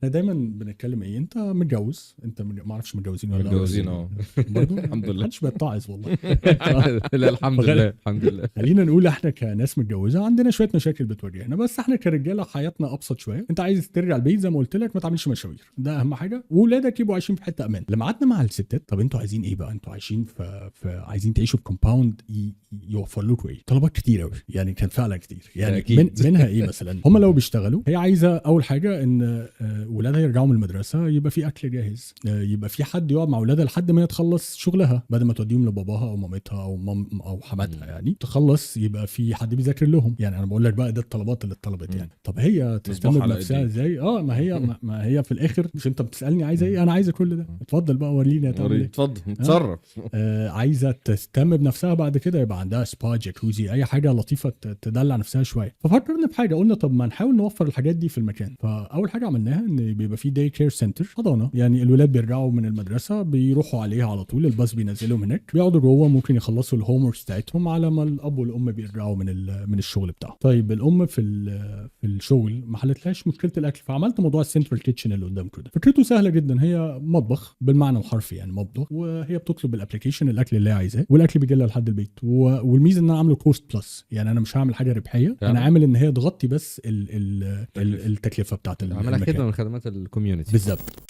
احنا دايما بنتكلم ايه، انت متجوز، انت ما اعرفش متجوزين ولا لا. متجوزين اه. برضه الحمد لله. محدش بيتعظ والله. لا الحمد لله، الحمد لله. خلينا نقول احنا كناس متجوزة عندنا شوية مشاكل بتواجهنا، بس احنا كرجاله حياتنا ابسط شويه. انت عايز ترجع البيت زي ما قلت لك، ما تعملش مشاوير، ده اهم حاجه، واولادك يبقوا عايشين في حتة امان. لما قعدنا مع الستات، طب انتوا عايزين ايه بقى؟ انتوا عايشين في عايزين تعيشوا في compound يوفر لكم ايه؟ طلبات كتير قوي يعني، كان فعلا كتير يعني. أكيد. منها ايه مثلا؟ هم لو بيشتغلوا، هي عايزه اول حاجة ان ولادها يرجعوا من المدرسة يبقى في اكل جاهز، يبقى في حد يقعد مع ولادها لحد ما هي تخلص شغلها، بدل ما توديهم لباباها او مامتها او مام او حماتها، يعني تخلص يبقى في حد بيذاكر لهم. يعني انا بقول لك بقى ده الطلبات اللي اتطلبت. يعني طب هي تهتم مصباح علاء بنفسها الدين. ازاي؟ اه ما هي ما هي في الاخر مش انت بتسالني عايزه ايه؟ انا عايزه كل ده، اتفضل بقى وريني هتعمل ايه. اتفضل اتصرف. عايزه تهتم بنفسها بعد كده، يبقى عندها سبا، جاكوزي، اي حاجة لطيفة تدلع نفسها شويه. ففكرنا في حاجه، قلنا طب ما نحاول نوفر الحاجات دي في المكان. فاول حاجة عملناها ان بيبقى في day care center، حضانه، يعني الولاد بيرجعوا من المدرسة بيروحوا عليها على طول، الباص بينزلهم هناك، بيقعدوا جوه، ممكن يخلصوا ال homeworks بتاعتهم على ما الاب والام بيرجعوا من الشغل بتاعهم. طيب الام في الشغل ما حلتلهاش مشكلة الاكل، فعملت موضوع ال central kitchen اللي قدامكم ده. فكرته سهلة جدا، هي مطبخ بالمعنى الحرفي يعني مطبخ، وهي بتطلب بال application الاكل اللي هي عايزاه، والاكل بيجي لها لحد البيت. والميزة ان انا عامله cost plus، يعني انا مش هعمل حاجة ربحيه، انا عامل ان هي تغطي بس ال ال ال التكلفة بتاعت عملها المكان. خدمة من خدمات ال community. بالظبط.